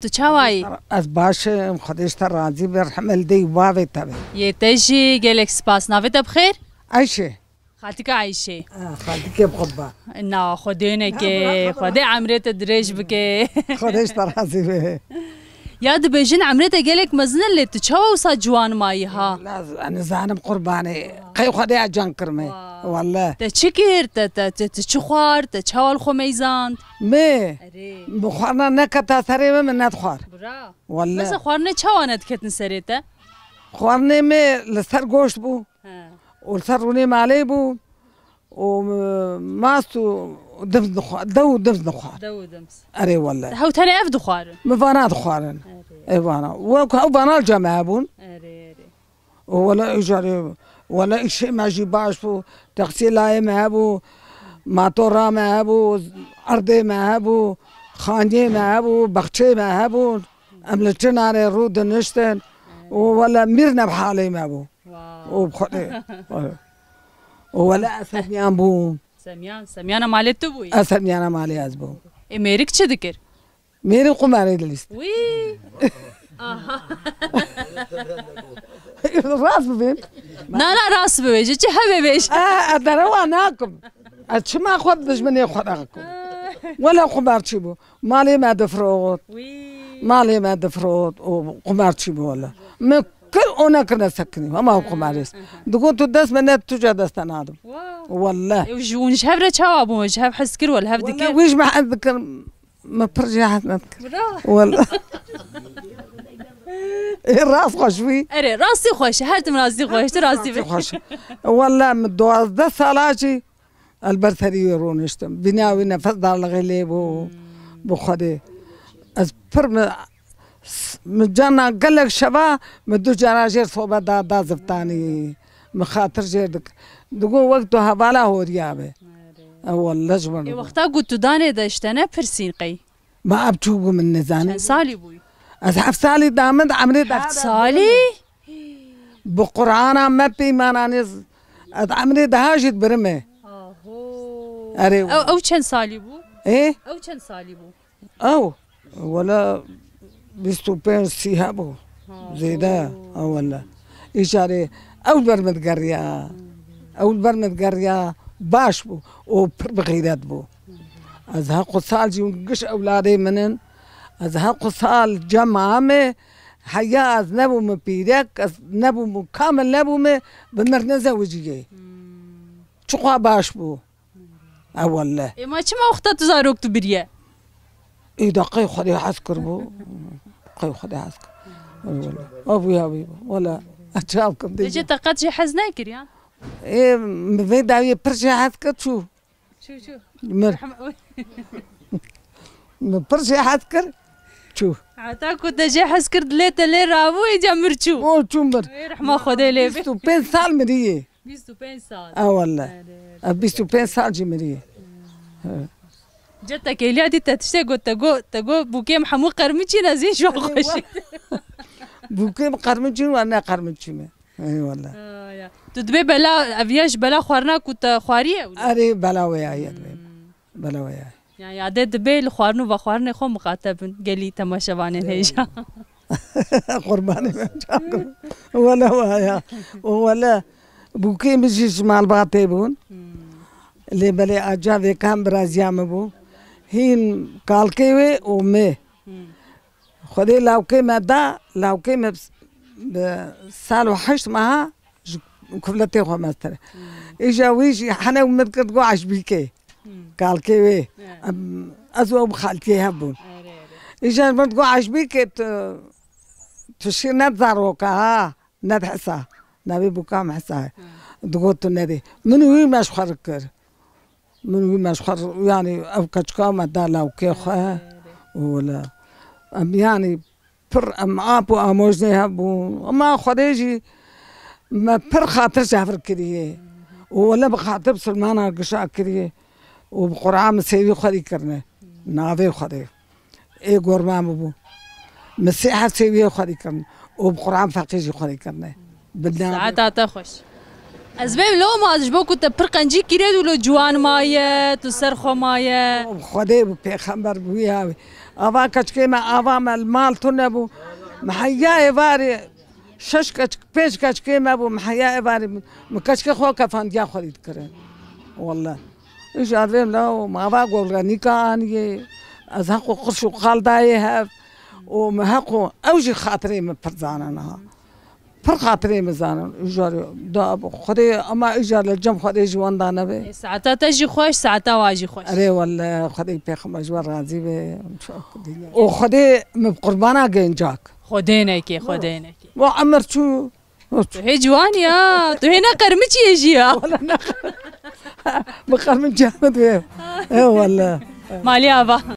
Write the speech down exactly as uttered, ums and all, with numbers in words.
Tu çawa yî? Ez baş im, Xwedê ji te razî be, rehme li dê û bavê te be. Yê te jî gelek spas. Navê te bi xêr? Ayşe. Xaltika Ayşe. Ah, xaltikê bi xwe ba. Na, Xwedê neke, Xwedê emrê te dirêj bike. Xwedê ji te razî be. Ya dibêjin emrê te gelek mezin e lê tu çawa wisa ciwan mayî ha? La ez nizanim qurbanê. Qey Xwedê ecan kirme. Welle. Te çi kir? Te, te, te, te çi xwar? Te çawa li xwe meyzand? Me. Erê. Bi xwarina neketa serê me, min nedixwar. Bira. Welle. Mesela xwarinê çawa nediketin serê te? Xwarinê me li ser goşt bû. He. Û li ser rûnê malê bû. Û, e, mast û dims dixwa-, dew û dims dixwar. Dew û dims. Erê welle. Hew tenê ev dixwarin? Min vana dixwarin. Erê. Ê vana. Wek hew vana li cem hebûn. Erê, erê. Û wele îcarê, wele îşê me jî baş bû. Taksiyê layê me hebû. Matora me hebû. Erdê me hebû. Xaniyê me hebû. Baxçeyê me hebûn. Em li çinarê rû diniştin. Û wele mîr ne bi halê me bû. Wow. Û bi Xwedê. Û wele ez Semyan bûm. Semyan, Semyana malê tu bûyî? Ez Semyana malê ez bûm. Ê mêrik çi dikir? Mêrik qumarê dilîst. Wî. Aha. Rast bibêm. Na, na, rast bibêje. Çi hebe bêje. E, e, derewa nakim. Ez çima xwe dijminê xwe nakim. Wele qumarçî bû. Malê me difirot. Wî. Malê me difirot û qumarçî bû wele. Min kir û nekir nesekinî. Hema qumarês. Digot tu dest me ne tu ca dest te nadim. Wow. Welle. Ew ji hûn ji hev re çawa bûn? Ji hev hez kir wele hev Welle dikir? Wî ji me hez dikir. Min pir jê hez nedikir. Bravo. Welle. Ê, rast xweş bû. Erê, rastî xweş e. Her tim rastî xweş, tu rastî Rastî bî. Xweş. Welle min duwazdeh sala jî El ber serî wê rûniştim. Bîna wî nefes darlixê lê bû. Bi Xwedê. Ez pir mi, s-, mi cana gelek şeva mi du cara jêr sohbet da, da ziftanî. Mi xatir jêr dik. Digo wek tu hevala horiya be. Ew welle ji min Ê re. Wexta ku tu danê de ji te ne pirsîn qey? Ma ev çû bû min nizane. Çend salî bûyî? Ez heft salî da min di emrê de Heft salî? Bi Qur'ana me peymananê z-, ez emrê daha jî dibirime. Aho. Erê Ew, wala. Ew çend salî bû? Ê? Ew çend salî bû? Ew, wala bîst û pênc sî hebû. Aho. Zêde, ew wala. Îcarê ew li ber min digeriya. Ew li ber min digeriya, baş bû. Û pir bi xîret bû. Ez heqû sal jî giş ewladê min in. Ez heqû sal cema me, heya ez nebûme pîrek, ez nebûme kamil nebûme, bi mir nezewiciyê. Çiqas baş bû. E welle. Ê ma çima wexta tu zarok tu biriye? Ê de qey Xwedê hez kiribû. Qey Xwedê hez kir. Ê welle. Ev wî ev wî bû. Welle. Ez çav kim Te dê. Jê te qet jê hez nekiriyan? Ê, mi vê dawiyê pir jê hez kir çû. Çû, çû. Mir. Rehme-, Min pir jê hez kir, çû. Heta ku te jê hez kir, dilê te lê rabû, îca mir çû. O çû mir. Ê, rehma Xwedê lê be. Bîst û pênc sal miriyê. Bîst û pênc sal. E welle. Erê. Ev bîst û pênc sal jî miriyê. He. Ce te kêliya dî te tiştê got, te got, te got bûkêm hemû qermiçî ne zî ji xweşî. Bûkêm qermiçî ne, ne qermiçî me. Eyvallah. Ha, ya. Tu dibê bela, ev ya ji bela xwarina ku te xwariye wilo? Erê, bela wê ya, ya dibê. Hmm. Bela wê ya. Ya, ya de dibê li xwarin û vexwarinê xwe miqate bin, gelî temaşevanên hêja. Qurbanê me çakim. Wele waya. Û wele bûkê min jî ji malbatê bûn. Hmm. Lê belê aca vê kam biraziya min bû. Hîn kalkê wê û me. Hmm. Xwedê lawkê me da, lawkê me bi sal û heşt meha ji kufletê xwe mestir e. Hmm. Îja wî jî hene û min dikir digo eşbîkê. Hmm. Kalkê wê. Evet. Em, ez û ew bi xaltiyê hev bûn. Erê, erê. Îja ji min digo eşbîkê tu, tu şîr ne zaroka ha, ne dihisa. Navê bûka me hisa. Hmm. Digo tu nedê. Min û wî me ji xwe re kir. Min wî me ji xwe, yanî ev keçika me da lawkê xwe. Erê, erê. Wele. Em yanî pir em ap û amojnê hev bûn. Ema Xwedê jî me pir xatir ji hev re kiriye. Û wele bi xatir bisilmana gişa kiriye. Û bi Qur'an min sêwî xwedî kirine. Navê Xwedê. Ê gorma min bû. Min sê heft sêwiyê xwedî kirin. Û bi Qur'an feqî jî xwedî kirine. Bi navê Saeta te xweş. Ez bêm loma ji bo ku te pir qencî kirê û lo ciwan maye, tu ser xwe maye. Xwedê bi pêxember bi wî ya Ava keçikê me, ava me li mal tune bû. Miheya êvarê şeş keçik, pênc keçikê me bû, miheya êvarê min, min keçikê xwe kefandiya xwe dî dikirin. Welle. Îcar vêm la û mava golganîka aniyê. Ez heqo qirş û qal dayê hev. Û min heqo ew jî xatirê min pir zane niha. Pir xatirê min zanin. Îcar da Xwedê, ama îcar li cem Xwedê ji wan da nebe. Ê, saeta te jî xweş, saeta wa jî xweş. Erê welle, Xwedê pêxember ji wan razî be. Û Xwedê min bi qurbana gencak. Xwedê neke, Xwedê neke. Wa emir çû. Tu hê ciwan ya, tu hê ne qermiçiyê jî ya. Bi qermiçiya min tu. Ê welle. Malê ava.